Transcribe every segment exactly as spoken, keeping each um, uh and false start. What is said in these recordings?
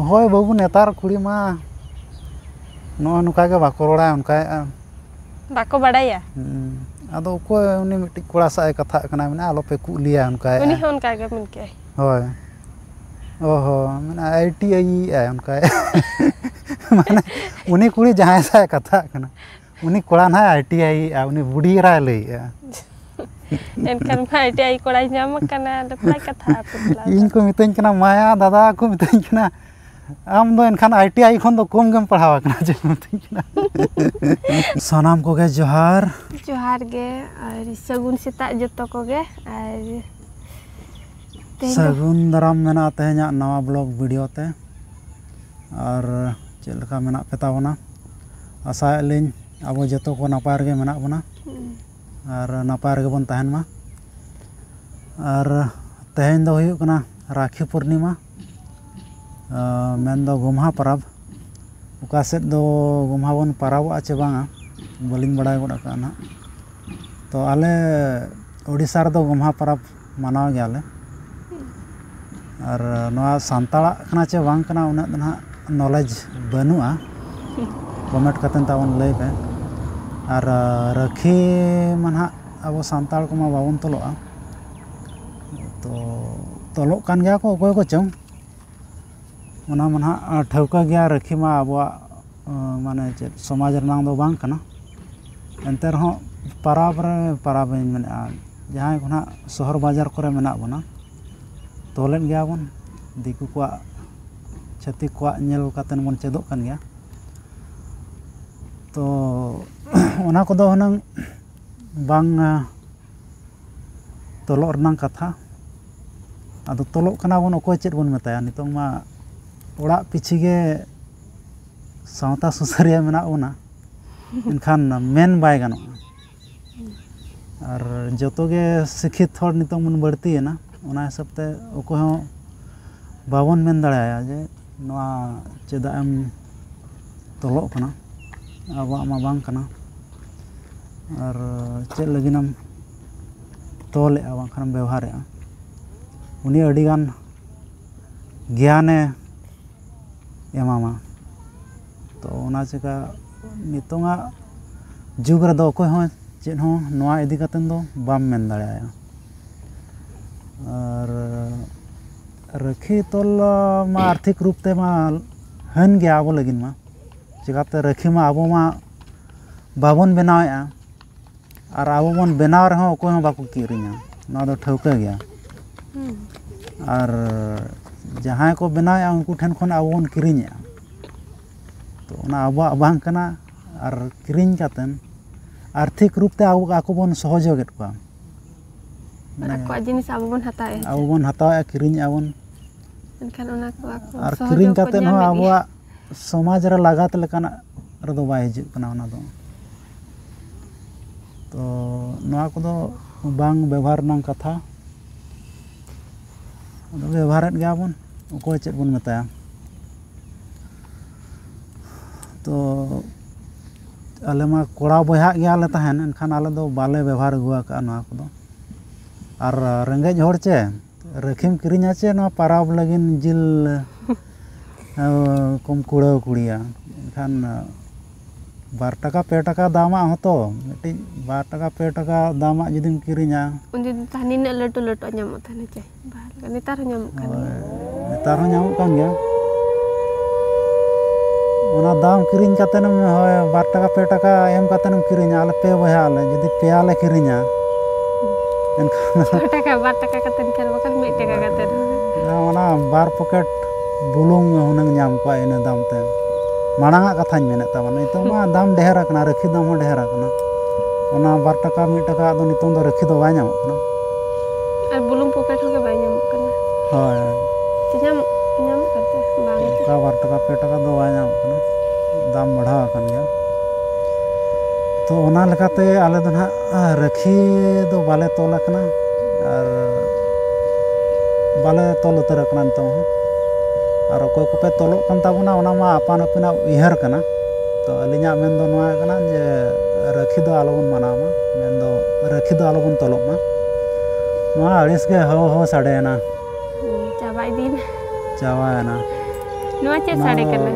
ᱦᱳᱭ ᱵᱟᱹᱵᱩ, ᱱᱮᱛᱟᱨ ᱠᱩᱲᱤ ᱢᱟ ᱱᱚᱜᱼᱚ ᱱᱚᱝᱠᱟ ᱜᱮ ᱵᱟᱠᱚ ᱨᱚᱲᱟ, ᱚᱱᱠᱟᱭᱮᱫᱼᱟ᱾ ᱵᱟᱠᱚ ᱵᱟᱲᱟᱭᱟ? ᱦᱩᱸ᱾ ᱟᱫᱚ ᱚᱠᱚᱭ ᱩᱱᱤ ᱢᱤᱫᱴᱤᱡ ᱠᱚᱲᱟ ᱥᱟᱶ ᱮ ᱠᱟᱛᱷᱟᱜ ᱠᱟᱱᱟ, ᱢᱮᱱᱟ ᱟᱞᱚᱯᱮ ᱠᱩᱜ ᱞᱮᱭᱟ, ᱚᱱᱠᱟᱭᱮᱫᱼᱟ᱾ ᱩᱱᱤ ᱦᱚᱸ ᱚᱱᱠᱟ ᱜᱮ ᱢᱮᱱ ᱠᱮᱜᱼᱟᱭ᱾ ᱦᱳᱭ᱾ ᱚ ᱦᱚᱸ, ᱢᱮᱱᱟ ᱟᱭ ᱴᱤ ᱟᱭ ᱮᱫᱼᱟᱭ, ᱚᱱᱠᱟᱭᱮᱫᱼᱟ᱾ ᱢᱟᱱᱮ ᱩᱱᱤ ᱠᱩᱲᱤ ᱡᱟᱦᱟᱸᱭ ᱥᱟᱶ ᱮ ᱠᱟᱛᱷᱟᱜ ᱠᱟᱱᱟ, ᱩᱱᱤ ᱠᱚᱲᱟ ᱱᱟᱦᱟᱜ ᱟᱭ ᱴᱤ ᱟᱭ ᱮᱫᱼᱟ, ᱩᱱᱤ ᱵᱩᱰᱷᱤ ᱮᱨᱟᱭ ᱞᱟᱹᱭᱮᱫᱼᱟ᱾ ᱮᱱᱠᱷᱟᱱ ᱢᱟ ᱟᱭ ᱴᱤ ᱟᱭ ᱠᱚᱲᱟᱭ ᱧᱟᱢ ᱟᱠᱟᱱᱟ, ᱟᱫᱚ ᱯᱨᱟᱭ ᱠᱟᱛᱷᱟ ᱟᱯᱮ ᱛᱟᱞᱟ ᱨᱮ᱾ ᱤᱧ ᱠᱚ ᱢᱤᱛᱟᱹᱧ ᱠᱟᱱᱟ, ᱢᱟᱭᱟ ᱫᱟᱫᱟ ᱠᱚ ᱢᱤᱛᱟᱹᱧ ᱠᱟᱱᱟ, ᱟᱢ ᱫᱚ ᱮᱱᱠᱷᱟᱱ ᱟᱭ ᱴᱤ ᱟᱭ ᱠᱷᱚᱱ ᱫᱚ ᱠᱚᱢ ᱜᱮᱢ ᱯᱟᱲᱦᱟᱣ ᱟᱠᱟᱱᱟ, ᱪᱮᱫ ᱠᱚ ᱢᱤᱛᱟᱹᱧ ᱠᱟᱱᱟ᱾ ᱥᱟᱱᱟᱢ ᱠᱚᱜᱮ ᱡᱚᱦᱟᱨ᱾ ᱡᱚᱦᱟᱨ ᱜᱮ ᱟᱨ ᱥᱟᱹᱜᱩᱱ ᱥᱮᱛᱟᱜ ᱡᱚᱛᱚ ᱠᱚᱜᱮ᱾ ᱟᱨ ᱛᱮᱦᱮᱧ ᱫᱚ ᱥᱟᱹᱜᱩᱱ ᱫᱟᱨᱟᱢ ᱢᱮᱱᱟᱜᱼᱟ ᱛᱮᱦᱮᱧᱟᱜ ᱱᱟᱣᱟ ᱵᱞᱚᱜ ᱵᱷᱤᱰᱤᱭᱳ ᱛᱮ᱾ ᱟᱨ ᱪᱮᱫ ᱞᱮᱠᱟ ᱢᱮᱱᱟᱜ ᱯᱮ ᱛᱟᱵᱚᱱᱟ? ᱟᱥᱟᱭᱮᱫ ᱞᱤᱧ ᱟᱵᱚ ᱡᱚᱛᱚ ᱠᱚ ᱱᱟᱯᱟᱭ ᱨᱮᱜᱮ ᱢᱮᱱᱟᱜ ᱵᱚᱱᱟ᱾ ᱦᱩᱸ᱾ ᱟᱨ ᱱᱟᱯᱟᱭ ᱨᱮᱜᱮ ᱵᱚᱱ ᱛᱟᱦᱮᱱ ᱢᱟ᱾ ᱟᱨ ᱛᱮᱦᱮᱧ ᱫᱚ ᱦᱩᱭᱩᱜ ᱠᱟᱱᱟ ᱨᱟᱠᱷᱤ ᱯᱩᱨᱱᱤᱢᱟ᱾ ᱟᱨ ᱢᱮᱱᱫᱚ ᱜᱚᱢᱦᱟ ᱯᱚᱨᱚᱵᱽ᱾ ᱚᱠᱟ ᱥᱮᱫ ᱫᱚ ᱜᱚᱢᱦᱟ ᱵᱚᱱ ᱯᱚᱨᱚᱵᱚᱜᱼᱟ ᱪᱮ ᱵᱟᱝᱟ, ᱵᱟᱹᱞᱤᱧ ᱵᱟᱲᱟᱭ ᱜᱚᱫ ᱟᱠᱟᱫᱼᱟ ᱱᱟᱦᱟᱜ᱾ ᱛᱚ ᱟᱞᱮ ᱳᱰᱤᱥᱟ ᱨᱮᱫᱚ ᱜᱚᱢᱦᱟ ᱯᱚᱨᱚᱵᱽ ᱢᱟᱱᱟᱣ ᱜᱮᱭᱟᱞᱮ᱾ ᱟᱨ ᱱᱚᱣᱟ ᱥᱟᱱᱛᱟᱲᱟᱜ ᱠᱟᱱᱟ ᱪᱮ ᱵᱟᱝ ᱠᱟᱱᱟ, ᱩᱱᱟᱹᱜ ᱫᱚ ᱱᱟᱦᱟᱜ ᱱᱚᱞᱮᱡᱽ ᱵᱟᱹᱱᱩᱜᱼᱟ᱾ ᱠᱚᱢᱮᱱᱴ ᱠᱟᱛᱮᱫ ᱛᱟᱵᱚᱱ ᱞᱟᱹᱭ ᱯᱮ᱾ ᱟᱨ ᱨᱟᱹᱠᱷᱤ ᱢᱟ ᱱᱟᱦᱟᱜ ᱟᱵᱚ ᱥᱟᱱᱛᱟᱲ ᱠᱚᱢᱟ ᱵᱟᱵᱚᱱ ᱛᱚᱞᱚᱜᱼᱟ᱾ ᱛᱚ ᱛᱚᱞᱚᱜ ᱠᱟᱱ ᱜᱮᱭᱟ ᱠᱚ ᱚᱠᱚᱭ ᱠᱚᱪᱚᱝ᱾ ᱚᱱᱟ ᱢᱟ ᱱᱟᱦᱟᱜ ᱴᱷᱟᱹᱣᱠᱟᱹ ᱜᱮᱭᱟ, ᱨᱟᱹᱠᱷᱤ ᱢᱟ ᱟᱵᱚᱣᱟᱜ, ᱟᱸ, ᱢᱟᱱᱮ ᱪᱮᱫ, ᱥᱚᱢᱟᱡᱽ ᱨᱮᱱᱟᱝ ᱫᱚ ᱵᱟᱝ ᱠᱟᱱᱟ᱾ ᱮᱱᱛᱮ ᱨᱮᱦᱚᱸ ᱯᱟᱨᱟᱵᱽ ᱨᱮ, ᱯᱟᱨᱟᱵᱽ ᱤᱧ ᱢᱮᱱᱮᱫᱼᱟ, ᱡᱟᱦᱟᱸᱭ ᱠᱚ ᱱᱟᱦᱟᱜ ᱥᱚᱦᱚᱨ ᱵᱟᱡᱟᱨ ᱠᱚᱨᱮ ᱢᱮᱱᱟᱜ ᱵᱚᱱᱟ, ᱛᱚᱞᱮᱫ ᱜᱮᱭᱟ ᱵᱚᱱ᱾ ᱫᱤᱠᱩ ᱠᱚᱣᱟᱜ, ᱪᱷᱟᱹᱛᱤᱠ ᱠᱚᱣᱟᱜ ᱧᱮᱞ ᱠᱟᱛᱮᱫ ᱵᱚᱱ ᱪᱮᱫᱚᱜ ᱠᱟᱱ ᱜᱮᱭᱟ᱾ ᱛᱚ ᱚᱱᱟ ᱠᱚᱫᱚ ᱦᱩᱱᱟᱹᱝ ᱵᱟᱝ, ᱟᱸ, ᱛᱚᱞᱚᱜ ᱨᱮᱱᱟᱝ ᱠᱟᱛᱷᱟ᱾ ᱟᱫᱚ ᱛᱚᱞᱚᱜ ᱠᱟᱱᱟ ᱵᱚᱱ, ᱚᱠᱚᱭ ᱪᱮᱫ ᱵᱚᱱ ᱢᱮᱛᱟᱭᱟ? ᱱᱤᱛᱚᱝ ᱢᱟ ᱚᱲᱟᱜ ᱯᱤᱪᱷᱤ ᱜᱮ ᱥᱟᱶᱛᱟ ᱥᱩᱥᱟᱹᱨᱤᱭᱟᱹ ᱢᱮᱱᱟᱜ ᱵᱚᱱᱟ, ᱮᱱᱠᱷᱟᱱ ᱢᱮᱱ ᱵᱟᱭ ᱜᱟᱱᱚᱜᱼᱟ᱾ ᱟᱨ ᱡᱚᱛᱚ ᱜᱮ ᱥᱤᱠᱠᱷᱤᱛ ᱦᱚᱲ ᱱᱤᱛᱚᱝ ᱵᱚᱱ ᱵᱟᱹᱲᱛᱤᱭᱮᱱᱟ, ᱚᱱᱟ ᱦᱤᱥᱟᱹᱵ ᱛᱮ ᱚᱠᱚᱭ ᱦᱚᱸ ᱵᱟᱵᱚᱱ ᱢᱮᱱ ᱫᱟᱲᱮᱭᱟᱭᱟ ᱡᱮ ᱱᱚᱣᱟ ᱪᱮᱫᱟᱜ ᱮᱢ ᱛᱚᱞᱚᱜ ᱠᱟᱱᱟ, ᱟᱵᱚᱣᱟᱜ ᱢᱟ ᱵᱟᱝ ᱠᱟᱱᱟ᱾ ᱟᱨ ᱪᱮᱫ ᱞᱟᱹᱜᱤᱫ ᱮᱢ ᱛᱚᱞᱮᱜᱼᱟ ᱵᱟᱝᱠᱷᱟᱱ ᱮᱢ ᱵᱮᱣᱦᱟᱨᱮᱜᱼᱟ? ᱩᱱᱤ ᱟᱹᱰᱤᱜᱟᱱ ᱜᱮᱭᱟᱱᱮ ᱮᱢᱟᱢᱟ᱾ ᱛᱚ ᱚᱱᱟ ᱪᱤᱠᱟ ᱱᱤᱛᱚᱝᱟᱜ ᱡᱩᱜᱽ ᱨᱮᱫᱚ ᱚᱠᱚᱭ ᱦᱚᱸ ᱪᱮᱫ ᱦᱚᱸ ᱱᱚᱣᱟ ᱤᱫᱤ ᱠᱟᱛᱮᱫ ᱫᱚ ᱵᱟᱢ ᱢᱮᱱ ᱫᱟᱲᱮᱭᱟᱭᱟ᱾ ᱟᱨ ᱨᱟᱹᱠᱷᱤ ᱛᱚᱞ ᱢᱟ ᱟᱨᱛᱷᱤᱠ ᱨᱩᱯ ᱛᱮᱢᱟ ᱦᱟᱹᱱ ᱜᱮᱭᱟ ᱟᱵᱚ ᱞᱟᱹᱜᱤᱫ ᱢᱟ, ᱪᱤᱠᱟᱛᱮ ᱨᱟᱹᱠᱷᱤ ᱢᱟ ᱟᱵᱚ ᱢᱟ ᱵᱟᱵᱚᱱ ᱵᱮᱱᱟᱣᱮᱫᱼᱟ, ᱟᱨ ᱟᱵᱚ ᱵᱚᱱ ᱵᱮᱱᱟᱣ ᱨᱮᱦᱚᱸ ᱚᱠᱚᱭ ᱦᱚᱸ ᱵᱟᱠᱚ ᱠᱤᱨᱤᱧᱟ, ᱱᱚᱣᱟ ᱫᱚ ᱴᱷᱟᱹᱣᱠᱟᱹ ᱜᱮᱭᱟ᱾ ᱦᱩᱸ᱾ ᱟᱨ ᱡᱟᱦᱟᱸᱭ ᱠᱚ ᱵᱮᱱᱟᱣᱮᱫᱼᱟ ᱩᱱᱠᱩ ᱴᱷᱮᱱ ᱠᱷᱚᱱ ᱟᱵᱚ ᱵᱚᱱ ᱠᱤᱨᱤᱧᱮᱫᱼᱟ, ᱛᱚ ᱚᱱᱟ ᱟᱵᱚᱣᱟᱜ ᱵᱟᱝ ᱠᱟᱱᱟ᱾ ᱟᱨ ᱠᱤᱨᱤᱧ ᱠᱟᱛᱮᱱ ᱟᱨᱛᱷᱤᱠ ᱨᱩᱯ ᱛᱮ ᱟᱵᱚ, ᱟᱠᱚ ᱵᱚᱱ ᱥᱚᱦᱚᱡᱳᱜᱮᱫ ᱠᱚᱣᱟ᱾ ᱟᱨ ᱢᱟᱱᱮ ᱟᱠᱚᱣᱟᱜ ᱡᱤᱱᱤᱥ ᱟᱵᱚ ᱵᱚᱱ ᱦᱟᱛᱟᱣᱮᱫᱼᱟ ᱟᱵᱚ ᱥᱮ? ᱵᱚᱱ ᱦᱟᱛᱟᱣᱮᱫᱼᱟ, ᱠᱤᱨᱤᱧᱮᱫᱼᱟ ᱵᱚᱱ᱾ ᱮᱱᱠᱷᱟᱱ ᱚᱱᱟ ᱠᱚ ᱟᱠᱚ ᱟᱨ ᱥᱚᱦᱚᱡᱳᱜᱽ ᱠᱤᱨᱤᱧ ᱠᱚ ᱠᱟᱛᱮᱫ ᱦᱚᱸ ᱧᱟᱢᱮᱫ ᱜᱮᱭᱟ᱾ ᱟᱵᱚᱣᱟᱜ ᱥᱚᱢᱟᱡᱽ ᱨᱮ ᱞᱟᱜᱟᱛ ᱞᱮᱠᱟᱱᱟᱜ ᱨᱮᱫᱚ ᱵᱟᱭ ᱦᱤᱡᱩᱜ ᱠᱟᱱᱟ ᱚᱱᱟ ᱫᱚ᱾ ᱛᱚ ᱱᱚᱣᱟ ᱠᱚᱫᱚ ᱵᱟᱝ ᱵᱮᱵᱚᱦᱟᱨ ᱨᱮᱱᱟᱜ ᱠᱟᱛᱷᱟ᱾ ᱟᱫᱚ ᱵᱮᱵᱚᱦᱟᱨᱮᱫ ᱜᱮᱭᱟ ᱵᱚᱱ, ᱚᱠᱚᱭ ᱪᱮᱫ ᱵᱚᱱ ᱢᱮᱛᱟᱭᱟ᱾ ᱛᱚ ᱟᱞᱮ ᱢᱟ ᱠᱚᱲᱟ ᱵᱚᱭᱦᱟᱜ ᱜᱮᱭᱟᱞᱮ ᱛᱟᱦᱮᱱ, ᱮᱱᱠᱷᱟᱱ ᱟᱞᱮ ᱫᱚ ᱵᱟᱞᱮ ᱵᱮᱵᱚᱦᱟᱨ ᱟᱹᱜᱩ ᱟᱠᱟᱫᱼᱟ ᱱᱚᱣᱟ ᱠᱚᱫᱚ᱾ ᱟᱨ ᱨᱮᱸᱜᱮᱡ ᱦᱚᱲ ᱪᱮ, ᱨᱟᱹᱠᱷᱤᱢ ᱠᱤᱨᱤᱧᱟ ᱪᱮ ᱱᱚᱣᱟ ᱯᱟᱨᱟᱵᱽ ᱞᱟᱹᱜᱤᱫ ᱡᱤᱞ ᱠᱚᱢ ᱠᱩᱲᱟᱹᱣ ᱠᱩᱲᱤᱭᱟ᱾ ᱮᱱᱠᱷᱟᱱ ᱵᱟᱨ ᱴᱟᱠᱟ ᱯᱮ ᱴᱟᱠᱟ ᱫᱟᱢᱟᱜ ᱦᱚᱸᱛᱚ, ᱢᱤᱫᱴᱤᱡ ᱵᱟᱨ ᱴᱟᱠᱟ ᱯᱮ ᱴᱟᱠᱟ ᱫᱟᱢᱟᱜ ᱡᱩᱫᱤᱢ ᱠᱤᱨᱤᱧᱟ᱾ ᱩᱱ ᱡᱩᱫᱤ ᱛᱟᱦᱮᱸ ᱱᱤᱱᱟᱹᱜ ᱞᱟᱹᱴᱩ ᱞᱟᱹᱴᱩ ᱧᱟᱢᱚᱜ ᱛᱟᱦᱮᱱᱟ ᱪᱮ? ᱵᱟᱦᱟ ᱞᱮᱠᱟ᱾ ᱱᱮᱛᱟᱨ ᱦᱚᱸ ᱧᱟᱢᱚᱜ ᱠᱟᱱ ᱦᱳᱭ, ᱜᱮᱭᱟ᱾ ᱱᱮᱛᱟᱨ ᱦᱚᱸ ᱧᱟᱢᱚᱜ ᱠᱟᱱ ᱜᱮᱭᱟ᱾ ᱚᱱᱟ ᱫᱟᱢ ᱠᱤᱨᱤᱧ ᱠᱟᱛᱮᱱ ᱮᱢ, ᱦᱳᱭ, ᱵᱟᱨ ᱴᱟᱠᱟ ᱯᱮ ᱴᱟᱠᱟ ᱮᱢ ᱠᱟᱛᱮᱱ ᱮᱢ ᱠᱤᱨᱤᱧᱟ᱾ ᱟᱞᱮ ᱯᱮ ᱵᱚᱭᱦᱟ ᱟᱞᱮ, ᱡᱩᱫᱤ ᱯᱮᱭᱟ ᱞᱮ ᱠᱤᱨᱤᱧᱟ, ᱮᱱᱠᱷᱟᱱ ᱪᱷᱚ ᱴᱟᱠᱟ, ᱵᱟᱨ ᱴᱟᱠᱟ ᱠᱟᱛᱮ ᱮᱱᱠᱷᱟᱱ ᱵᱟᱠᱷᱟᱱ ᱢᱤᱫ ᱴᱟᱠᱟ ᱠᱟᱛᱮ ᱨᱮᱦᱚᱸ᱾ ᱚᱱᱟ ᱵᱟᱨ ᱯᱚᱠᱮᱴ ᱵᱩᱞᱩᱝ ᱦᱩᱱᱟᱹᱝ ᱧᱟᱢ ᱠᱚᱜᱼᱟ ᱤᱱᱟᱹ ᱫᱟᱢ ᱛᱮ᱾ ᱢᱟᱲᱟᱝ ᱟᱜ ᱠᱟᱛᱷᱟᱧ ᱢᱮᱱᱮᱫ ᱛᱟᱵᱚᱱᱟ, ᱱᱤᱛᱚᱝ ᱢᱟ ᱫᱟᱢ ᱰᱷᱮᱨ ᱟᱠᱟᱱᱟ, ᱨᱟᱹᱠᱷᱤ ᱫᱟᱢ ᱦᱚᱸ ᱰᱷᱮᱨ ᱟᱠᱟᱱᱟ᱾ ᱚᱱᱟ ᱵᱟᱨ ᱴᱟᱠᱟ ᱢᱤᱫ ᱴᱟᱠᱟ ᱟᱜ ᱫᱚ ᱱᱤᱛᱚᱝ ᱫᱚ ᱨᱟᱹᱠᱷᱤ ᱫᱚ ᱵᱟᱭ ᱧᱟᱢᱚᱜ ᱠᱟᱱᱟ᱾ ᱟᱨ ᱵᱩᱞᱩᱝ ᱯᱚᱠᱮᱴ ᱦᱚᱸ ᱜᱮ ᱵᱟᱭ ᱧᱟᱢᱚᱜ ᱠᱟᱱᱟ᱾ ᱦᱳᱭ᱾ ᱥᱮ ᱧᱟᱢᱚᱜ, ᱧᱟᱢᱚᱜ ᱠᱟᱱ ᱛᱮ? ᱵᱟᱝ ᱜᱮ ᱛᱚ᱾ ᱚᱱᱠᱟ ᱵᱟᱨ ᱴᱟᱠᱟ ᱯᱮ ᱴᱟᱠᱟ ᱫᱚ ᱵᱟᱭ ᱧᱟᱢᱚᱜ ᱠᱟᱱᱟ, ᱫᱟᱢ ᱵᱟᱲᱦᱟᱣ ᱟᱠᱟᱱ ᱜᱮᱭᱟ᱾ ᱛᱚ ᱚᱱᱟ ᱞᱮᱠᱟᱛᱮ ᱟᱞᱮ ᱫᱚ ᱱᱟᱦᱟᱜ ᱨᱟᱹᱠᱷᱤ ᱫᱚ ᱵᱟᱞᱮ ᱛᱚᱞ ᱟᱠᱟᱱᱟ ᱟᱨ ᱵᱟᱞᱮ ᱛᱚᱞ ᱩᱛᱟᱹᱨ ᱟᱠᱟᱱᱟ ᱱᱤᱛᱚᱝ ᱦᱚᱸ᱾ ᱟᱨ ᱚᱠᱚᱭ ᱠᱚᱯᱮ ᱛᱚᱞᱚᱜ ᱠᱟᱱ ᱛᱟᱵᱚᱱᱟ, ᱚᱱᱟ ᱢᱟ ᱟᱯᱟᱱ ᱟᱹᱯᱤᱱᱟᱜ ᱩᱭᱦᱟᱹᱨ ᱠᱟᱱᱟ᱾ ᱛᱚ ᱟᱹᱞᱤᱧᱟᱜ ᱢᱮᱱ ᱫᱚ ᱱᱚᱣᱟ ᱠᱟᱱᱟ ᱡᱮ ᱨᱟᱹᱠᱷᱤ ᱫᱚ ᱟᱞᱚᱵᱚᱱ ᱢᱟᱱᱟᱣ ᱢᱟ, ᱢᱮᱱᱫᱚ ᱨᱟᱹᱠᱷᱤ ᱫᱚ ᱟᱞᱚᱵᱚᱱ ᱛᱚᱞᱚᱜ ᱢᱟ᱾ ᱱᱚᱣᱟ ᱟᱹᱲᱤᱥ ᱜᱮ ᱦᱚ ᱦᱚ ᱥᱟᱰᱮᱭᱮᱱᱟ᱾ ᱦᱩᱸ, ᱪᱟᱵᱟ ᱤᱫᱤᱭᱮᱱᱟ᱾ ᱪᱟᱵᱟᱭᱮᱱᱟ᱾ ᱱᱚᱣᱟ ᱪᱮᱫ ᱥᱟᱰᱮ ᱠᱟᱱᱟ?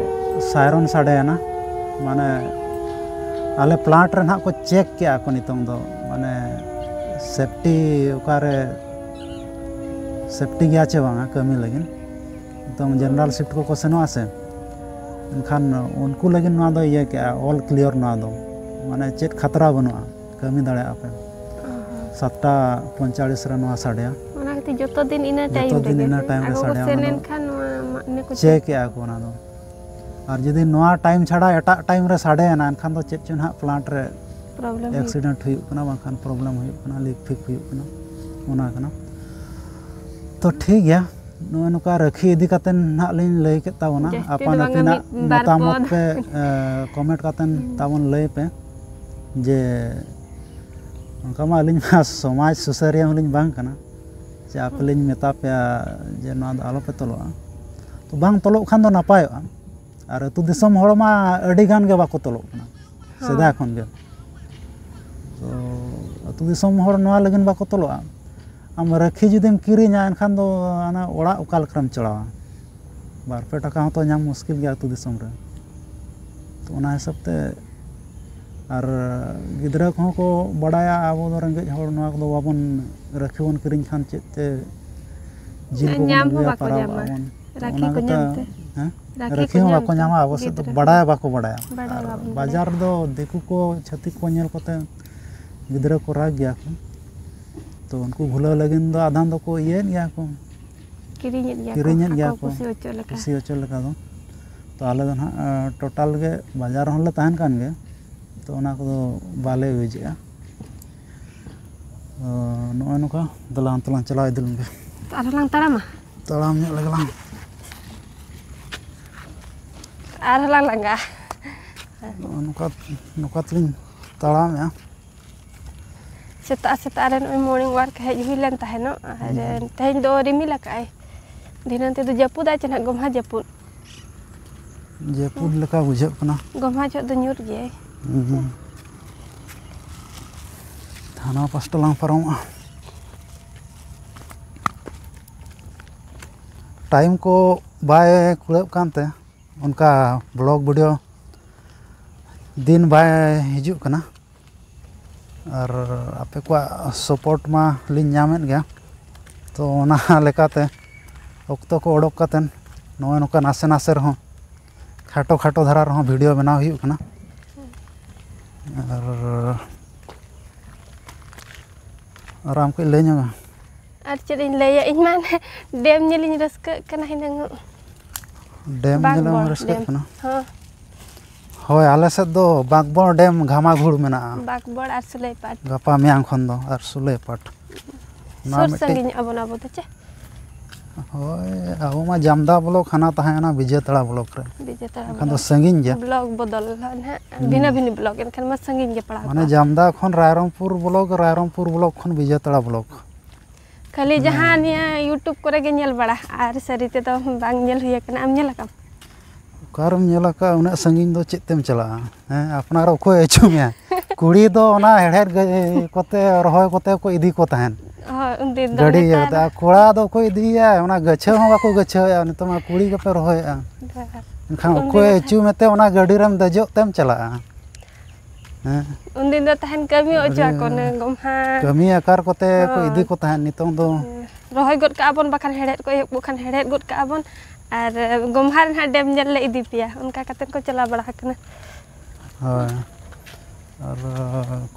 ᱥᱟᱭᱨᱚᱱ ᱥᱟᱰᱮᱭᱮᱱᱟ᱾ ᱢᱟᱱᱮ ᱟᱞᱮ ᱯᱞᱟᱱᱴ ᱨᱮ ᱱᱟᱦᱟᱜ ᱠᱚ ᱪᱮᱠ ᱠᱮᱜᱼᱟ ᱠᱚ ᱱᱤᱛᱚᱝ ᱫᱚ, ᱢᱟᱱᱮ ᱥᱮᱯᱴᱤ ᱚᱠᱟᱨᱮ ᱥᱮᱯᱴᱤ ᱜᱮᱭᱟ ᱪᱮ ᱵᱟᱝᱟ ᱠᱟᱹᱢᱤ ᱞᱟᱹᱜᱤᱫ᱾ ᱱᱤᱛᱚᱝ ᱡᱮᱱᱟᱨᱮᱞ ᱥᱤᱯᱴ ᱠᱚᱠᱚ ᱥᱮᱱᱚᱜᱼᱟ ᱥᱮ, ᱮᱱᱠᱷᱟᱱ ᱩᱱᱠᱩ ᱞᱟᱹᱜᱤᱫ ᱱᱚᱣᱟ ᱫᱚ ᱤᱭᱟᱹ ᱠᱮᱜᱼᱟ, ᱚᱞ ᱠᱞᱤᱭᱟᱨ ᱱᱚᱣᱟ ᱫᱚ, ᱢᱟᱱᱮ ᱪᱮᱫ ᱠᱷᱟᱛᱨᱟ ᱵᱟᱹᱱᱩᱜᱼᱟ, ᱠᱟᱹᱢᱤ ᱫᱟᱲᱮᱭᱟᱜᱼᱟ ᱯᱮ᱾ ᱥᱟᱛᱴᱟ ᱯᱚᱸᱭᱛᱟᱞᱤᱥ ᱨᱮ ᱱᱚᱣᱟ ᱥᱟᱰᱮᱭᱟ᱾ ᱚᱱᱟ ᱠᱷᱟᱹᱛᱤᱨ ᱡᱚᱛᱚ ᱫᱤᱱ ᱤᱱᱟᱹ ᱡᱚᱛᱚ ᱴᱟᱭᱤᱢ ᱫᱤᱱ ᱨᱮᱜᱮ ᱤᱱᱟᱹ ᱴᱟᱭᱤᱢ ᱨᱮ ᱟᱠᱚ ᱠᱚ ᱥᱟᱰᱮᱭᱟ, ᱥᱮᱱ ᱚᱱᱟ ᱫᱚ ᱮᱱᱠᱷᱟᱱ ᱱᱚᱣᱟ ᱢᱟ- ᱤᱱᱟᱹ ᱠᱚ ᱪᱮᱠ ᱮᱜᱼᱟ ᱠᱚ ᱚᱱᱟ ᱫᱚ᱾ ᱟᱨ ᱡᱩᱫᱤ ᱱᱚᱣᱟ ᱴᱟᱭᱤᱢ ᱪᱷᱟᱲᱟ ᱮᱴᱟᱜ ᱴᱟᱭᱤᱢ ᱨᱮ ᱥᱟᱰᱮᱭᱮᱱᱟ, ᱮᱱᱠᱷᱟᱱ ᱫᱚ ᱪᱮᱫ ᱪᱚ ᱱᱟᱦᱟᱜ ᱯᱞᱟᱱᱴ ᱨᱮ ᱯᱨᱚᱵᱞᱮᱢ ᱦᱩᱭᱩᱜ ᱮᱠᱥᱤᱰᱮᱱᱴ ᱦᱩᱭᱩᱜ ᱠᱟᱱᱟ, ᱵᱟᱝᱠᱷᱟᱱ ᱯᱨᱚᱵᱞᱮᱢ ᱦᱩᱭᱩᱜ ᱠᱟᱱᱟ, ᱞᱤᱠ ᱯᱷᱤᱠ ᱦᱩᱭᱩᱜ ᱠᱟᱱᱟ, ᱚᱱᱟ ᱠᱟᱱᱟ᱾ ᱛᱚ ᱴᱷᱤᱠ ᱜᱮᱭᱟ, ᱱᱚᱜᱼᱚᱭ ᱱᱚᱝᱠᱟ ᱨᱟᱹᱠᱷᱤ ᱤᱫᱤ ᱠᱟᱛᱮ ᱱᱟᱦᱟᱜ ᱞᱤᱧ ᱞᱟᱹᱭ ᱠᱮᱫ ᱛᱟᱵᱚᱱᱟ᱾ ᱡᱟᱹᱥᱛᱤ ᱫᱚ ᱟᱯᱟᱱ ᱵᱟᱝᱟ, ᱟᱹᱯᱤᱱᱟᱜ ᱢᱤᱫ ᱵᱟᱨ ᱢᱚᱛᱟᱢᱚᱛ ᱯᱚᱫ᱾ ᱯᱮ ᱠᱚᱢᱮᱱᱴ ᱠᱟᱛᱮ ᱛᱟᱵᱚᱱ ᱞᱟᱹᱭ ᱯᱮ ᱡᱮ ᱚᱱᱠᱟ ᱢᱟ ᱟᱹᱞᱤᱧ ᱢᱟ ᱥᱚᱢᱟᱡᱽ ᱥᱩᱥᱟᱹᱨᱤᱭᱟᱹ ᱦᱚᱸᱞᱤᱧ ᱵᱟᱝ ᱠᱟᱱᱟ ᱡᱮ ᱟᱯᱮ ᱞᱤᱧ ᱢᱮᱛᱟ ᱯᱮᱭᱟ ᱡᱮ ᱱᱚᱣᱟ ᱫᱚ ᱟᱞᱚᱯᱮ ᱛᱚᱞᱚᱜᱼᱟ᱾ ᱛᱚ ᱵᱟᱝ ᱛᱚᱞᱚᱜ ᱠᱷᱟᱱ ᱫᱚ ᱱᱟᱯᱟᱭᱚᱜᱼᱟ᱾ ᱟᱨ ᱟᱹᱛᱩ ᱫᱤᱥᱚᱢ ᱦᱚᱲ ᱢᱟ ᱟᱹᱰᱤ ᱜᱟᱱ ᱜᱮ ᱵᱟᱠᱚ ᱛᱚᱞᱚᱜ ᱠᱟᱱᱟ ᱦᱚᱸ᱾ ᱥᱮᱫᱟᱭ ᱠᱷᱚᱱ ᱜᱮ᱾ ᱛᱚ ᱟᱹᱛᱩ ᱫᱤᱥᱚᱢ ᱦᱚᱲ ᱱᱚᱣᱟ ᱞᱟᱹᱜᱤᱫ ᱵᱟᱠᱚ ᱛᱚᱞᱚᱜᱼᱟ᱾ ᱟᱢ ᱨᱟᱹᱠᱷᱤ ᱡᱩᱫᱤᱢ ᱠᱤᱨᱤᱧᱟ, ᱮᱱᱠᱷᱟᱱ ᱫᱚ ᱚᱱᱟ ᱚᱲᱟᱜ ᱚᱠᱟ ᱞᱮᱠᱟᱨᱮᱢ ᱪᱟᱞᱟᱣᱟ? ᱵᱟᱨ ᱯᱮ ᱴᱟᱠᱟ ᱦᱚᱸᱛᱚ ᱧᱟᱢ ᱢᱩᱥᱠᱤᱞ ᱜᱮᱭᱟ ᱟᱹᱛᱩ ᱫᱤᱥᱚᱢ ᱨᱮ᱾ ᱛᱚ ᱚᱱᱟ ᱦᱤᱥᱟᱹᱵ ᱛᱮ ᱟᱨ ᱜᱤᱫᱽᱨᱟᱹ ᱠᱚᱦᱚᱸ ᱠᱚ ᱵᱟᱰᱟᱭᱟ ᱟᱵᱚ ᱫᱚ ᱨᱮᱸᱜᱮᱡ ᱦᱚᱲ, ᱱᱚᱣᱟ ᱠᱚᱫᱚ ᱵᱟᱵᱚᱱ, ᱨᱟᱹᱠᱷᱤ ᱵᱚᱱ ᱠᱤᱨᱤᱧ ᱠᱷᱟᱱ ᱪᱮᱫ ᱛᱮ ᱡᱤᱞ ᱠᱚᱵᱚᱱ ᱧᱟᱢ ᱦᱚᱸ ᱟᱹᱜᱩᱭᱟ, ᱵᱟᱠᱚ ᱯᱟᱨᱟᱵᱽ ᱧᱟᱢᱟ᱾ ᱟᱵᱚᱱ᱾ ᱨᱟᱹᱠᱷᱤ ᱚᱱᱟ ᱠᱚ ᱠᱟᱛᱮ, ᱧᱟᱢ ᱛᱮ᱾ ᱦᱮᱸ? ᱨᱟᱹᱠᱷᱤ ᱨᱟᱹᱠᱷᱤ ᱠᱚ ᱦᱚᱸ ᱧᱟᱢ ᱵᱟᱠᱚ ᱛᱮ ᱧᱟᱢᱟ ᱟᱵᱚ ᱥᱮᱫ ᱫᱚ, ᱜᱤᱫᱽᱨᱟᱹ᱾ ᱵᱟᱰᱟᱭ ᱵᱟᱠᱚ ᱵᱟᱰᱟᱭᱟ᱾ ᱵᱟᱰᱟᱭ ᱟᱨ ᱵᱟᱵᱚᱱ ᱵᱟᱰᱟᱭᱟ᱾ ᱵᱟᱡᱟᱨ ᱨᱮᱫᱚ ᱫᱤᱠᱩ ᱠᱚ ᱪᱷᱟᱹᱛᱤᱠ ᱠᱚ ᱧᱮᱞ ᱠᱚᱛᱮ ᱜᱤᱫᱽᱨᱟᱹ ᱠᱚ ᱨᱟᱜᱽ ᱜᱮᱭᱟ ᱠᱚ᱾ ᱛᱚ ᱩᱱᱠᱩ ᱵᱷᱩᱞᱟᱹᱣ ᱞᱟᱹᱜᱤᱫ ᱫᱚ ᱟᱫᱷᱟᱱ ᱫᱚᱠᱚ ᱤᱭᱟᱹᱭᱮᱫ ᱜᱮᱭᱟ ᱠᱚ, ᱠᱤᱨᱤᱧᱮᱫ ᱜᱮᱭᱟ ᱠᱤᱨᱤᱧᱮᱫ ᱠᱚ, ᱜᱮᱭᱟ ᱟᱠᱚ ᱠᱚ ᱠᱩᱥᱤ ᱦᱚᱪᱚ ᱞᱮᱠᱟ᱾ ᱠᱩᱥᱤ ᱦᱚᱪᱚ ᱞᱮᱠᱟ ᱫᱚ᱾ ᱛᱚ ᱟᱞᱮ ᱫᱚ ᱱᱟᱦᱟᱜ ᱴᱳᱴᱟᱞ ᱜᱮ ᱵᱟᱡᱟᱨ ᱨᱮᱦᱚᱸ ᱞᱮ ᱛᱟᱦᱮᱱ ᱠᱟᱱ ᱜᱮᱭᱟ, ᱛᱚ ᱚᱱᱟ ᱠᱚᱫᱚ ᱵᱟᱞᱮ ᱤᱭᱩᱡᱽ ᱮᱜᱼᱟ᱾ ᱛᱚ ᱱᱚᱜᱼᱚᱭ ᱱᱚᱝᱠᱟ, ᱫᱮᱞᱟ ᱚᱱᱛᱮ ᱞᱟᱝ ᱪᱟᱞᱟᱣ ᱤᱫᱤ ᱞᱮᱱ ᱜᱮ᱾ ᱛᱚ ᱟᱨᱦᱚᱸ ᱞᱟᱝ ᱛᱟᱲᱟᱢᱟ? ᱛᱟᱲᱟᱢ ᱧᱚᱜ ᱞᱮᱜᱮ ᱞᱟᱝ᱾ ᱟᱨᱦᱚᱸ ᱞᱟᱝ ᱞᱟᱸᱜᱟ᱾ ᱱᱚᱜᱼᱚ ᱱᱚᱝᱠᱟ, ᱱᱚᱝᱠᱟ ᱛᱮᱞᱤᱧ ᱛᱟᱲᱟᱢᱮᱜᱼᱟ᱾ ᱥᱮᱛᱟᱜ ᱥᱮᱛᱟᱜ ᱨᱮ ᱱᱚᱜᱼᱚᱭ ᱢᱚᱨᱱᱤᱝ ᱣᱟᱠ ᱦᱮᱡ ᱦᱩᱭ ᱞᱮᱱ ᱛᱟᱦᱮᱱᱚᱜ, ᱟᱨ ᱛᱮᱦᱮᱧ ᱫᱚ ᱨᱤᱢᱤᱞ ᱟᱠᱟᱫᱼᱟᱭ᱾ ᱫᱷᱤᱱᱟᱹᱱ ᱛᱮᱫᱚ ᱡᱟᱹᱯᱩᱫᱟᱭ ᱪᱮ ᱱᱟᱦᱟᱜ, ᱜᱚᱢᱦᱟ ᱡᱟᱹᱯᱩᱫ᱾ ᱡᱟᱹᱯᱩᱫ ᱞᱮᱠᱟ ᱵᱩᱡᱷᱟᱹᱜ ᱠᱟᱱᱟ᱾ ᱜᱚᱢᱦᱟ ᱡᱚᱦᱚᱜ ᱫᱚ ᱧᱩᱨ ᱜᱮᱭᱟᱭ᱾ ᱦᱩᱸ᱾ ᱦᱟᱱᱟ ᱯᱟᱥᱴᱟ ᱞᱟᱝ ᱯᱟᱨᱚᱢᱚᱜᱼᱟ᱾ ᱴᱟᱭᱤᱢ ᱠᱚ ᱵᱟᱭ ᱠᱩᱲᱟᱹᱜ ᱠᱟᱱᱛᱮ ᱚᱱᱠᱟ ᱵᱞᱚᱜ ᱵᱷᱤᱰᱤᱭᱳ ᱫᱤᱱ ᱵᱟᱭ ᱦᱤᱡᱩᱜ ᱠᱟᱱᱟ᱾ ᱟᱨ ᱟᱯᱮ ᱠᱚᱣᱟᱜ ᱥᱟᱯᱳᱨᱴ ᱢᱟ ᱞᱤᱧ ᱧᱟᱢᱮᱫ ᱜᱮᱭᱟ, ᱛᱚ ᱚᱱᱟ ᱞᱮᱠᱟᱛᱮ ᱚᱠᱛᱚ ᱠᱚ ᱚᱰᱚᱠ ᱠᱟᱛᱮᱫ ᱱᱚᱜᱼᱚᱭ ᱱᱚᱝᱠᱟ ᱱᱟᱥᱮ ᱱᱟᱥᱮ ᱨᱮᱦᱚᱸ, ᱠᱷᱟᱴᱚ ᱠᱷᱟᱴᱚ ᱫᱷᱟᱨᱟ ᱨᱮᱦᱚᱸ ᱵᱷᱤᱰᱤᱭᱳ ᱵᱮᱱᱟᱣ ᱦᱩᱭᱩᱜ ᱠᱟᱱᱟ᱾ ᱟᱨ ᱟᱨ ᱟᱢ ᱠᱟᱹᱡ ᱞᱟᱹᱭ ᱧᱚᱜ ᱢᱮ᱾ ᱟᱨ ᱪᱮᱫ ᱤᱧ ᱞᱟᱹᱭᱟ, ᱤᱧ ᱢᱟ ᱰᱮᱢ ᱧᱮᱞᱤᱧ ᱨᱟᱹᱥᱠᱟᱹᱜ ᱠᱟᱱᱟ ᱦᱤᱱᱟᱹᱝ᱾ ᱰᱮᱢ ᱧᱮᱞ ᱮᱢ ᱵᱟᱜᱽᱵᱚᱲ ᱨᱟᱹᱥᱠᱟᱹᱜ ᱰᱮᱢ᱾ ᱠᱟᱱᱟ? ᱦᱚᱸ᱾ ᱦᱳᱭ, ᱟᱞᱮ ᱥᱮᱫ ᱫᱚ ᱵᱟᱜᱽᱵᱚᱲ ᱰᱮᱢ ᱜᱷᱟᱢᱟᱜᱷᱩᱲ ᱢᱮᱱᱟᱜᱼᱟ᱾ ᱵᱟᱜᱽᱵᱚᱲ ᱟᱨ ᱥᱩᱞᱟᱹᱭᱯᱟᱴ᱾ ᱜᱟᱯᱟ ᱢᱮᱭᱟᱝ ᱠᱷᱚᱱ ᱫᱚ ᱟᱨ ᱥᱩᱞᱟᱹᱭᱯᱟᱴ᱾ ᱚᱱᱟ ᱥᱩᱨ ᱢᱤᱫᱴᱤᱡ ᱥᱟᱺᱜᱤᱧ ᱟᱵᱚᱱ ᱟᱵᱚ ᱫᱚ ᱪᱮ? ᱦᱳᱭ, ᱟᱵᱚ ᱢᱟ ᱡᱟᱢᱫᱟ ᱵᱞᱚᱠ, ᱦᱟᱱᱟ ᱛᱟᱦᱮᱸ ᱠᱟᱱᱟ ᱵᱤᱡᱮᱛᱟᱲᱟ ᱵᱞᱚᱠ ᱨᱮ᱾ ᱵᱤᱡᱮᱛᱟᱲᱟ ᱮᱱᱠᱷᱟᱱ ᱫᱚ ᱵᱞᱚᱠ᱾ ᱥᱟᱺᱜᱤᱧ ᱜᱮᱭᱟ᱾ ᱵᱞᱚᱠ ᱵᱚᱫᱚᱞ ᱱᱟᱦᱟᱜ, ᱵᱷᱤᱱᱟᱹ ᱵᱷᱤᱱᱟᱹ ᱵᱞᱚᱠ, ᱮᱱᱠᱷᱟᱱ ᱢᱟ ᱥᱟᱺᱜᱤᱧ ᱜᱮ ᱯᱟᱲᱟᱣ ᱢᱟᱱᱮ ᱠᱚᱜᱼᱟ᱾ ᱡᱟᱢᱫᱟ ᱠᱷᱚᱱ ᱨᱟᱭᱨᱚᱝᱯᱩᱨ ᱵᱞᱚᱠ, ᱨᱟᱭᱨᱚᱝᱯᱩᱨ ᱵᱞᱚᱠ ᱠᱷᱚᱱ ᱵᱤᱡᱮᱛᱟᱲᱟ ᱵᱞᱚᱠ᱾ ᱠᱷᱟᱹᱞᱤ ᱡᱟᱦᱟᱸ ᱱᱤᱭᱟᱹ YouTube ᱠᱚᱨᱮ ᱜᱮ ᱧᱮᱞ ᱵᱟᱲᱟ, ᱟᱨ ᱥᱟᱹᱨᱤ ᱛᱮᱫᱚ ᱵᱟᱝ ᱧᱮᱞ ᱦᱩᱭ ᱟᱠᱟᱱᱟ᱾ ᱟᱢ ᱧᱮᱞ ᱟᱠᱟᱢ? ᱚᱠᱟᱨᱮᱢ ᱧᱮᱞ ᱟᱠᱟᱫᱼᱟ, ᱩᱱᱟᱹᱜ ᱥᱟᱺᱜᱤᱧ ᱫᱚ ᱪᱮᱫ ᱛᱮᱢ ᱪᱟᱞᱟᱜᱼᱟ? ᱦᱮᱸ, ᱟᱯᱱᱟᱨ ᱚᱠᱚᱭ ᱟᱹᱪᱩ ᱢᱮᱭᱟ? ᱠᱩᱲᱤ ᱫᱚ ᱚᱱᱟ ᱦᱮᱲᱦᱮᱫ ᱜᱟᱹ- ᱠᱚᱛᱮ, ᱨᱚᱦᱚᱭ ᱠᱚᱛᱮ ᱠᱚ ᱤᱫᱤ ᱠᱚ ᱛᱟᱦᱮᱸᱫ᱾ ᱦᱳᱭ, ᱩᱱᱫᱤᱱ ᱫᱚ ᱜᱟᱹᱰᱤ ᱤᱭᱟᱹ ᱱᱮᱛᱟᱨ ᱠᱟᱛᱮ, ᱟᱨ ᱠᱚᱲᱟ ᱫᱚ ᱚᱠᱚᱭ ᱤᱫᱤᱭᱮᱭᱟ? ᱚᱱᱟ ᱜᱟᱹᱪᱷᱟᱹ ᱦᱚᱸ ᱵᱟᱠᱚ ᱜᱟᱹᱪᱷᱟᱹᱣᱮᱫᱼᱟ, ᱱᱤᱛᱚᱜ ᱢᱟ ᱠᱩᱲᱤ ᱜᱮᱯᱮ ᱨᱚᱦᱚᱭᱮᱫᱼᱟ᱾ ᱫᱚ ᱮᱱᱠᱷᱟᱱ ᱩᱱᱫᱤᱱ ᱚᱠᱚᱭ ᱫᱚ ᱟᱹᱪᱩ ᱢᱮᱛᱮ ᱚᱱᱟ ᱜᱟᱹᱰᱤ ᱨᱮᱢ ᱫᱮᱡᱚᱜ ᱛᱮᱢ ᱪᱟᱞᱟᱜᱼᱟ? ᱦᱮᱸ, ᱩᱱᱫᱤᱱ ᱫᱚ ᱛᱟᱦᱮᱱ ᱠᱟᱹᱢᱤ ᱚᱪᱚ ᱟᱹᱰᱤ ᱟᱠᱚ ᱚᱱᱮ ᱜᱚᱢᱦᱟ᱾ ᱠᱟᱹᱢᱤ ᱟᱠᱟᱨ ᱠᱚᱛᱮ ᱠᱚ ᱦᱳᱭ᱾ ᱤᱫᱤ ᱠᱚ ᱛᱟᱦᱮᱸᱫ, ᱱᱤᱛᱚᱝ ᱫᱚ ᱨᱚᱦᱚᱭ ᱜᱚᱫ ᱠᱟᱜᱼᱟ ᱵᱚᱱ, ᱵᱟᱠᱷᱟᱱ ᱦᱮᱲᱦᱮᱫ ᱠᱚ ᱮᱦᱚᱵ ᱠᱚ ᱠᱷᱟᱱ ᱦᱮᱲᱦᱮᱫ ᱜᱚᱫ ᱠᱟᱜᱼᱟ ᱵᱚᱱ, ᱟᱨ ᱜᱚᱢᱦᱟ ᱨᱮ ᱱᱟᱦᱟᱜ ᱰᱮᱢ ᱧᱮᱞ ᱞᱮ ᱤᱫᱤ ᱯᱮᱭᱟ, ᱚᱱᱠᱟ ᱠᱟᱛᱮᱫ ᱠᱚ ᱪᱟᱞᱟᱣ ᱵᱟᱲᱟ ᱟᱠᱟᱱᱟ᱾ ᱦᱳᱭ, ᱟᱨ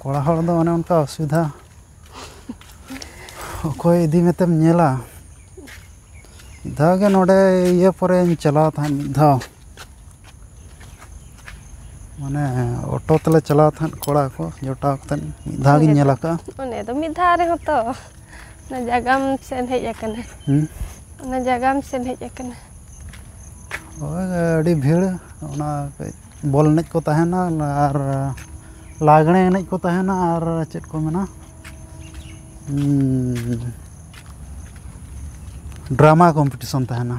ᱠᱚᱲᱟ ᱦᱚᱲ ᱫᱚ ᱚᱱᱮ ᱚᱱᱠᱟ ᱚᱥᱩᱵᱤᱫᱷᱟ, ᱚᱠᱚᱭ ᱤᱫᱤ ᱢᱮᱛᱮᱢ ᱧᱮᱞᱟ᱾ ᱢᱤᱫ ᱫᱷᱟᱣ ᱜᱮ ᱱᱚᱰᱮ ᱤᱭᱟᱹ ᱯᱚᱨᱮᱧ ᱪᱟᱞᱟᱣ ᱛᱟᱦᱮᱸᱫ, ᱢᱤᱫ ᱫᱷᱟᱣ ᱢᱟᱱᱮ ᱚᱴᱳ ᱛᱮᱞᱮ ᱪᱟᱞᱟᱣ ᱛᱟᱦᱮᱸᱫ, ᱠᱚᱲᱟ ᱠᱚ ᱡᱚᱴᱟᱣ ᱠᱟᱛᱮᱫ ᱢᱤᱫ ᱫᱷᱟᱣ ᱜᱤᱧ ᱧᱮᱞ ᱟᱠᱟᱫᱼᱟ᱾ ᱚᱱᱮ ᱫᱚ ᱢᱤᱫ ᱫᱷᱟᱣ ᱨᱮᱦᱚᱸ ᱛᱚ ᱚᱱᱟ ᱡᱟᱜᱟᱢ ᱥᱮᱱ ᱦᱮᱡ ᱟᱠᱟᱱᱟ᱾ ᱦᱩᱸ? ᱚᱱᱟ ᱡᱟᱜᱟᱢ ᱥᱮᱱ ᱦᱮᱡ ᱟᱠᱟᱱᱟ᱾ ᱦᱳᱭ, ᱟᱹᱰᱤ ᱵᱷᱤᱲ, ᱚᱱᱟ ᱠᱟᱹᱡ ᱵᱚᱞ ᱮᱱᱮᱡ ᱠᱚ ᱛᱟᱦᱮᱱᱟ ᱟᱨ ᱞᱟᱜᱽᱬᱮ ᱮᱱᱮᱡ ᱠᱚ ᱛᱟᱦᱮᱱᱟ ᱟᱨ ᱪᱮᱫ ᱠᱚ ᱢᱮᱱᱟ, ᱩᱸ, ᱰᱨᱟᱢᱟ ᱠᱚᱢᱯᱤᱴᱤᱥᱚᱱ ᱛᱟᱦᱮᱱᱟ᱾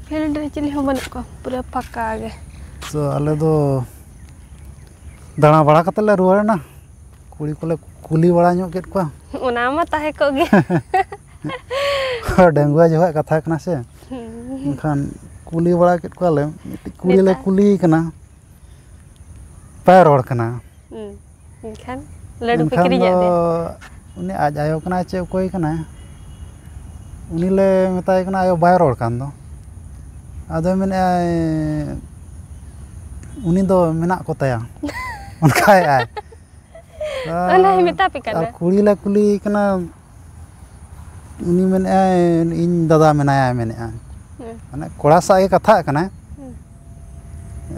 ᱯᱷᱤᱞᱰ ᱨᱮ ᱪᱤᱞᱤ ᱦᱚᱸ ᱵᱟᱹᱱᱩᱜ ᱠᱚᱣᱟ, ᱯᱩᱨᱟᱹ ᱯᱷᱟᱸᱠᱟ ᱜᱮ᱾ ᱛᱚ ᱟᱞᱮ ᱫᱚ ᱫᱟᱬᱟ ᱵᱟᱲᱟ ᱠᱟᱛᱮ ᱞᱮ ᱨᱩᱣᱟᱹᱲ ᱮᱱᱟ᱾ ᱠᱩᱲᱤ ᱠᱚᱞᱮ ᱠᱩᱞᱤ ᱵᱟᱲᱟ ᱧᱚᱜ ᱠᱮᱫ ᱠᱚᱣᱟ᱾ ᱚᱱᱟ ᱢᱟ ᱛᱟᱦᱮᱸ ᱠᱚᱜ ᱜᱮ᱾ ᱰᱟᱺᱜᱩᱣᱟᱹ ᱡᱚᱠᱷᱚᱱ ᱠᱟᱛᱷᱟ ᱠᱟᱱᱟ ᱥᱮ᱾ ᱦᱩᱸ᱾ ᱮᱱᱠᱷᱟᱱ ᱠᱩᱞᱤ ᱵᱟᱲᱟ ᱠᱮᱫ ᱠᱚᱣᱟᱞᱮ, ᱢᱤᱫᱴᱤᱡ ᱠᱩᱲᱤ ᱞᱮ ᱢᱮᱛᱟ- ᱠᱩᱞᱤᱭᱮ ᱠᱟᱱᱟ, ᱵᱟᱭ ᱨᱚᱲ ᱠᱟᱱᱟ᱾ ᱦᱩᱸ᱾ ᱮᱱᱠᱷᱟᱱ ᱞᱟᱹᱰᱩ ᱯᱮ ᱮᱱᱠᱷᱟᱱ ᱠᱤᱨᱤᱧ ᱫᱚ ᱟᱫᱮᱭᱟ? ᱩᱱᱤ ᱟᱡ ᱟᱭᱳ ᱠᱟᱱᱟᱭ ᱪᱮ ᱚᱠᱚᱭ ᱠᱟᱱᱟᱭ, ᱩᱱᱤ ᱞᱮ ᱢᱮᱛᱟᱭ ᱠᱟᱱᱟ, ᱟᱭᱳ ᱵᱟᱭ ᱨᱚᱲ ᱠᱟᱱ ᱫᱚ᱾ ᱟᱫᱚᱭ ᱢᱮᱱᱮᱫᱼᱟᱭ, ᱩᱱᱤ ᱫᱚ ᱢᱮᱱᱟᱜ ᱠᱚ ᱛᱟᱭᱟ, ᱚᱱᱠᱟᱭᱮᱫᱼᱟᱭ᱾ ᱚᱱᱟᱭ ᱢᱮᱛᱟ ᱯᱮ ᱠᱟᱱᱟ? ᱟᱨ ᱠᱩᱲᱤ ᱞᱮ ᱠᱩᱞᱤᱭᱮ ᱠᱟᱱᱟ, ᱩᱱᱤ ᱢᱮᱱᱮᱫᱼᱟᱭ, ᱤᱧ ᱫᱟᱫᱟ ᱢᱮᱱᱟᱭᱟ, ᱢᱮᱱᱮᱫᱼᱟᱭ᱾ ᱦᱩᱸ᱾ ᱢᱟᱱᱮ ᱠᱚᱲᱟ ᱥᱟᱶ ᱜᱮ ᱠᱟᱛᱷᱟᱜ ᱠᱟᱱᱟᱭ᱾ ᱦᱩᱸ᱾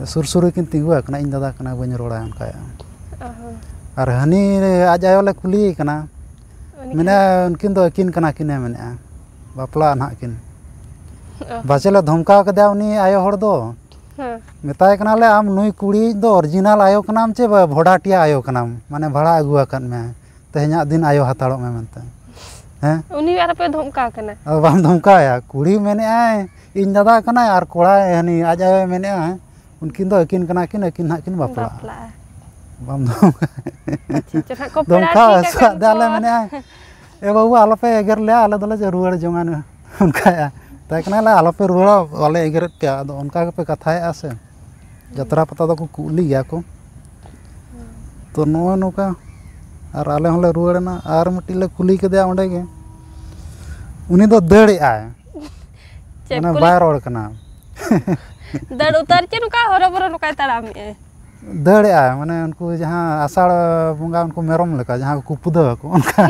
ᱥᱩᱨ ᱥᱩᱨ ᱨᱮᱠᱤᱱ ᱛᱤᱸᱜᱩ ᱟᱠᱟᱱᱟ, ᱤᱧ ᱫᱟᱫᱟ ᱠᱟᱱᱟᱭ, ᱵᱟᱹᱧ ᱨᱚᱲᱟ, ᱚᱱᱠᱟᱭᱮᱫᱼᱟ᱾ ᱚ ᱦᱚᱸ᱾ ᱟᱨ ᱦᱟᱹᱱᱤ ᱟᱡ ᱟᱭᱳ ᱞᱮ ᱠᱩᱞᱤᱭᱮ ᱠᱟᱱᱟ, ᱩᱱᱤ ᱢᱮᱱᱮᱫᱼᱟ, ᱩᱱᱠᱤᱱ ᱫᱚ ᱟᱹᱠᱤᱱ ᱠᱟᱱᱟ ᱠᱤᱱᱮ, ᱢᱮᱱᱮᱫᱼᱟ, ᱵᱟᱯᱞᱟᱜ ᱱᱟᱦᱟᱜ ᱠᱤᱱ᱾ ᱚ᱾ ᱵᱟᱪᱮ ᱞᱮ ᱫᱷᱚᱢᱠᱟᱣ ᱠᱮᱫᱮᱭᱟ ᱩᱱᱤ ᱟᱭᱳ ᱦᱚᱲ ᱫᱚ᱾ ᱦᱮᱸ᱾ ᱢᱮᱛᱟᱭ ᱠᱟᱱᱟᱞᱮ, ᱟᱢ ᱱᱩᱭ ᱠᱩᱲᱤᱭᱤᱡ ᱫᱚ original ᱟᱭᱳ ᱠᱟᱱᱟᱢ ᱪᱮ ᱵᱷᱚᱰᱟᱴᱤᱭᱟ ᱟᱭᱳ ᱠᱟᱱᱟᱢ, ᱢᱟᱱᱮ ᱵᱷᱟᱲᱟ ᱟᱹᱜᱩ ᱟᱠᱟᱫ ᱢᱮᱭᱟᱭ, ᱛᱮᱦᱮᱧᱟᱜ ᱫᱤᱱ ᱟᱭᱳ ᱦᱟᱛᱟᱲᱚᱜ ᱢᱮ ᱢᱮᱱᱛᱮ᱾ ᱦᱮᱸ? ᱩᱱᱤ ᱟᱨ ᱯᱮ ᱫᱷᱚᱢᱠᱟᱣ ᱠᱟᱱᱟ? ᱟᱫᱚ ᱵᱟᱢ ᱫᱷᱚᱢᱠᱟᱣᱮᱭᱟ, ᱠᱩᱲᱤ ᱢᱮᱱᱮᱫᱼᱟᱭ ᱤᱧ ᱫᱟᱫᱟ ᱠᱟᱱᱟᱭ, ᱟᱨ ᱠᱚᱲᱟ ᱦᱟᱹᱱᱤ ᱟᱡ ᱟᱭᱳᱭ ᱢᱮᱱᱮᱫᱼᱟ ᱩᱱᱠᱤᱱ ᱫᱚ ᱟᱹᱠᱤᱱ ᱠᱟᱱᱟ ᱠᱤᱱ, ᱟᱹᱠᱤᱱ ᱱᱟᱦᱟᱜ ᱠᱤᱱ ᱵᱟᱯᱞᱟᱜᱼᱟ᱾ ᱵᱟᱯᱞᱟᱜᱼᱟ᱾ ᱵᱟᱢ ᱫᱷᱚᱢᱠᱟᱣᱮᱭᱟ᱾ ᱟᱪᱪᱷᱟ, ᱟᱪᱪᱷᱟ, ᱱᱟᱦᱟᱜ ᱠᱚ ᱯᱮᱲᱟ ᱫᱷᱚᱢᱠᱟᱣ ᱴᱷᱤᱠ ᱟᱠᱟᱱ ᱦᱚᱪᱚᱣᱟᱜ ᱫᱮᱭᱟᱞᱮ, ᱠᱚ᱾ ᱢᱮᱱᱮᱫᱼᱟᱭ, ᱮ ᱵᱟᱹᱵᱩ, ᱟᱞᱚᱯᱮ ᱮᱜᱮᱨ ᱞᱮᱭᱟ, ᱟᱞᱮ ᱫᱚᱞᱮ ᱨᱩᱣᱟᱹᱲ ᱡᱚᱝᱟ᱾ ᱚᱱᱠᱟᱭᱟ᱾ ᱢᱮᱛᱟᱭ ᱠᱟᱱᱟᱞᱮ, ᱟᱞᱚᱯᱮ ᱨᱩᱣᱟᱹᱲᱟ, ᱵᱟᱞᱮ ᱮᱜᱮᱨᱮᱫ ᱯᱮᱭᱟ, ᱟᱫᱚ ᱚᱱᱠᱟ ᱜᱮᱯᱮ ᱠᱟᱛᱷᱟᱭᱮᱫᱼᱟ ᱥᱮ᱾ ᱡᱟᱛᱨᱟ ᱯᱟᱛᱟ ᱫᱚᱠᱚ ᱠᱩᱜᱞᱤ ᱜᱮᱭᱟ ᱠᱚ᱾ ᱛᱚ ᱱᱚᱜᱼᱚᱭ ᱱᱚᱝᱠᱟ, ᱟᱨ ᱟᱞᱮ ᱦᱚᱸᱞᱮ ᱨᱩᱣᱟᱹᱲᱮᱱᱟ, ᱟᱨ ᱢᱤᱫᱴᱤᱡ ᱞᱮ ᱠᱩᱞᱤ ᱠᱮᱫᱮᱭᱟ ᱚᱸᱰᱮ ᱜᱮ, ᱩᱱᱤ ᱫᱚ ᱫᱟᱹᱲᱮᱜᱼᱟᱭ, ᱪᱮᱫ ᱢᱟᱱᱮ ᱠᱩᱞᱤ? ᱵᱟᱭ ᱨᱚᱲ ᱠᱟᱱᱟ᱾ ᱫᱟᱹᱲ ᱩᱛᱟᱹᱨ ᱪᱮ ᱱᱚᱝᱠᱟ ᱦᱚᱨᱚᱵᱚᱨᱚ ᱱᱚᱝᱠᱟᱭ ᱛᱟᱲᱟᱢᱮᱜᱼᱟᱭ? ᱫᱟᱹᱲᱮᱜᱼᱟᱭ, ᱢᱟᱱᱮ ᱩᱱᱠᱩ ᱡᱟᱦᱟᱸ ᱟᱥᱟᱲ ᱵᱚᱸᱜᱟ ᱩᱱᱠᱩ ᱢᱮᱨᱚᱢ ᱞᱮᱠᱟ ᱡᱟᱦᱟᱸ ᱠᱚ ᱠᱩᱯᱫᱟᱹᱣ ᱟᱠᱚ, ᱚᱱᱠᱟ᱾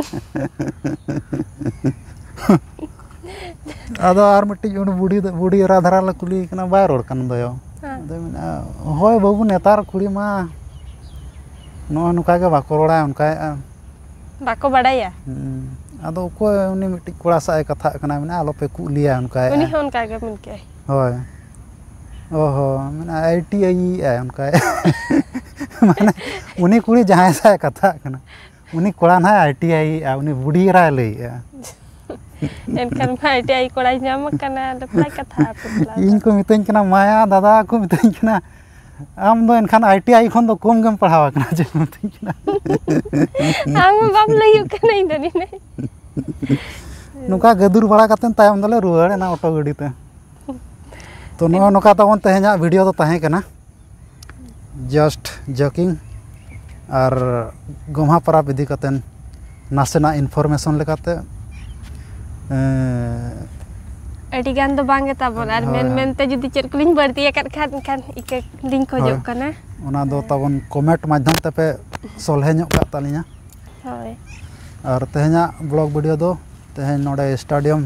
ᱟᱫᱚ ᱟᱨ ᱢᱤᱫᱴᱤᱡ ᱩᱱᱤ ᱵᱩᱰᱷᱤ ᱫᱚ, ᱵᱩᱰᱷᱤ ᱮᱨᱟ ᱫᱷᱟᱨᱟ ᱞᱮ ᱠᱩᱞᱤᱭᱮ ᱠᱟᱱᱟ, ᱵᱟᱭ ᱨᱚᱲ ᱠᱟᱱ ᱫᱚᱭᱚ᱾ ᱦᱮᱸ᱾ ᱟᱫᱚᱭ ᱢᱮᱱᱮᱫᱼᱟ, ᱦᱳᱭ ᱵᱟᱹᱵᱩ, ᱱᱮᱛᱟᱨ ᱠᱩᱲᱤ ᱢᱟ ᱱᱚᱜᱼᱚᱭ ᱱᱚᱝᱠᱟ ᱜᱮ ᱵᱟᱠᱚ ᱨᱚᱲᱟ, ᱚᱱᱠᱟᱭᱮᱫᱼᱟ᱾ ᱵᱟᱠᱚ ᱵᱟᱲᱟᱭᱟ? ᱦᱩᱸ᱾ ᱟᱫᱚ ᱚᱠᱚᱭ ᱩᱱᱤ ᱢᱤᱫᱴᱤᱡ ᱠᱚᱲᱟ ᱥᱟᱶ ᱮ ᱠᱟᱛᱷᱟᱜ ᱠᱟᱱᱟ, ᱢᱮᱱᱮᱫᱼᱟ, ᱟᱞᱚᱯᱮ ᱠᱩᱜᱞᱤᱭᱟ, ᱚᱱᱠᱟᱭᱮᱫᱼᱟ᱾ ᱩᱱᱤ ᱦᱚᱸ ᱚᱱᱠᱟ ᱜᱮ ᱢᱮᱱ ᱠᱮᱜᱼᱟᱭ᱾ ᱦᱳᱭ᱾ ᱚ ᱦᱚᱸ, ᱢᱮᱱᱮᱫᱼᱟ, ᱟᱭ ᱴᱤ ᱟᱭ ᱮᱫᱼᱟᱭ, ᱚᱱᱠᱟᱭᱮᱫᱼᱟ᱾ ᱢᱟᱱᱮ ᱩᱱᱤ ᱠᱩᱲᱤ ᱡᱟᱦᱟᱸᱭ ᱥᱟᱶ ᱮ ᱠᱟᱛᱷᱟᱜ ᱠᱟᱱᱟ, ᱩᱱᱤ ᱠᱚᱲᱟ ᱱᱟᱦᱟᱜ ᱟᱭ ᱴᱤ ᱟᱭ ᱮᱫᱼᱟ, ᱩᱱᱤ ᱵᱩᱰᱷᱤ ᱮᱨᱟᱭ ᱞᱟᱹᱭᱮᱫᱼᱟ᱾ ᱮᱱᱠᱷᱟᱱ ᱢᱟ ᱟᱭ ᱴᱤ ᱟᱭ ᱠᱚᱲᱟᱭ ᱧᱟᱢ ᱟᱠᱟᱱᱟ, ᱟᱫᱚ ᱵᱟᱭ ᱠᱟᱛᱷᱟᱜᱼᱟ ᱟᱯᱮ ᱥᱟᱞᱟᱜ ᱫᱚ᱾ ᱤᱧ ᱠᱚ ᱢᱤᱛᱟᱹᱧ ᱠᱟᱱᱟ, "ᱢᱟᱭᱟ ᱫᱟᱫᱟ," ᱠᱚ ᱢᱤᱛᱟᱹᱧ ᱠᱟᱱᱟ, "ᱟᱢ ᱫᱚ ᱮᱱᱠᱷᱟᱱ ᱟᱭ ᱴᱤ ᱟᱭ ᱠᱷᱚᱱ ᱫᱚ ᱠᱚᱢ ᱜᱮᱢ ᱯᱟᱲᱦᱟᱣ ᱟᱠᱟᱱᱟ," ᱪᱮᱫ ᱠᱚ ᱢᱤᱛᱟᱹᱧ ᱠᱟᱱᱟ᱾ ᱟᱢ ᱦᱚᱸ ᱵᱟᱢ ᱞᱟᱹᱭᱚᱜ ᱠᱟᱱᱟ, ᱤᱧ ᱫᱚ ᱱᱤᱱᱟᱹᱜ᱾ ᱱᱚᱝᱠᱟ ᱜᱟᱹᱫᱩᱨ ᱵᱟᱲᱟ ᱠᱟᱛᱮᱫ ᱛᱟᱭᱚᱢ ᱫᱚᱞᱮ ᱨᱩᱣᱟᱹᱲ ᱮᱱᱟ ᱚᱴᱳ ᱜᱟᱹᱰᱤ ᱛᱮ᱾ ᱛᱚ ᱱᱚᱜᱼᱚ ᱱᱚᱝᱠᱟ ᱛᱟᱵᱚᱱ ᱛᱮᱦᱮᱧᱟᱜ ᱵᱷᱤᱰᱤᱭᱳ ᱫᱚ ᱛᱟᱦᱮᱸ ᱠᱟᱱᱟ, just joking᱾ ᱟᱨ ᱜᱚᱢᱦᱟ ᱯᱚᱨᱚᱵᱽ ᱤᱫᱤ ᱠᱟᱛᱮᱫ ᱱᱟᱥᱮᱱᱟᱜ ᱤᱱᱯᱷᱚᱨᱢᱮᱥᱚᱱ ᱞᱮᱠᱟᱛᱮ, ᱮᱸ, ᱟᱹᱰᱤ ᱜᱟᱱ ᱫᱚ ᱵᱟᱝ ᱜᱮ ᱛᱟᱵᱚᱱ, ᱟᱨ ᱦᱳᱭ, ᱢᱮᱱ ᱦᱳᱭ᱾ ᱢᱮᱱᱛᱮ ᱡᱩᱫᱤ ᱪᱮᱫ ᱠᱚᱞᱤᱧ ᱵᱟᱹᱲᱛᱤ ᱟᱠᱟᱫ ᱠᱷᱟᱱ, ᱮᱱᱠᱷᱟᱱ ᱤᱠᱟᱹ ᱞᱤᱧ ᱠᱷᱚᱡᱚᱜ ᱦᱳᱭ᱾ ᱠᱟᱱᱟ᱾ ᱚᱱᱟ ᱫᱚ ᱦᱳᱭ᱾ ᱛᱟᱵᱚᱱ ᱠᱚᱢᱮᱱᱴ ᱢᱟᱫᱽᱫᱷᱚᱢ ᱛᱮᱯᱮ ᱥᱚᱞᱦᱮ ᱧᱚᱜ ᱠᱟᱜ ᱛᱟᱹᱞᱤᱧᱟ᱾ ᱦᱳᱭ᱾ ᱟᱨ ᱛᱮᱦᱮᱧᱟᱜ ᱵᱞᱚᱜ ᱵᱷᱤᱰᱤᱭᱳ ᱫᱚ ᱛᱮᱦᱮᱧ ᱱᱚᱰᱮ ᱥᱴᱮᱰᱤᱭᱟᱢ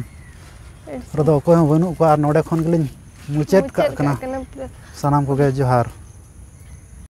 ᱨᱮᱫᱚ ᱚᱠᱚᱭ ᱦᱚᱸ ᱵᱟᱹᱱᱩᱜ ᱠᱚᱣᱟ, ᱟᱨ ᱱᱚᱰᱮ ᱠᱷᱚᱱ ᱜᱮᱞᱤᱧ ᱢᱩᱪᱟᱹᱫ ᱠᱟᱜ ᱠᱟᱱᱟ᱾ ᱥᱟᱱᱟᱢ ᱠᱚᱜᱮ ᱡᱚᱦᱟᱨ᱾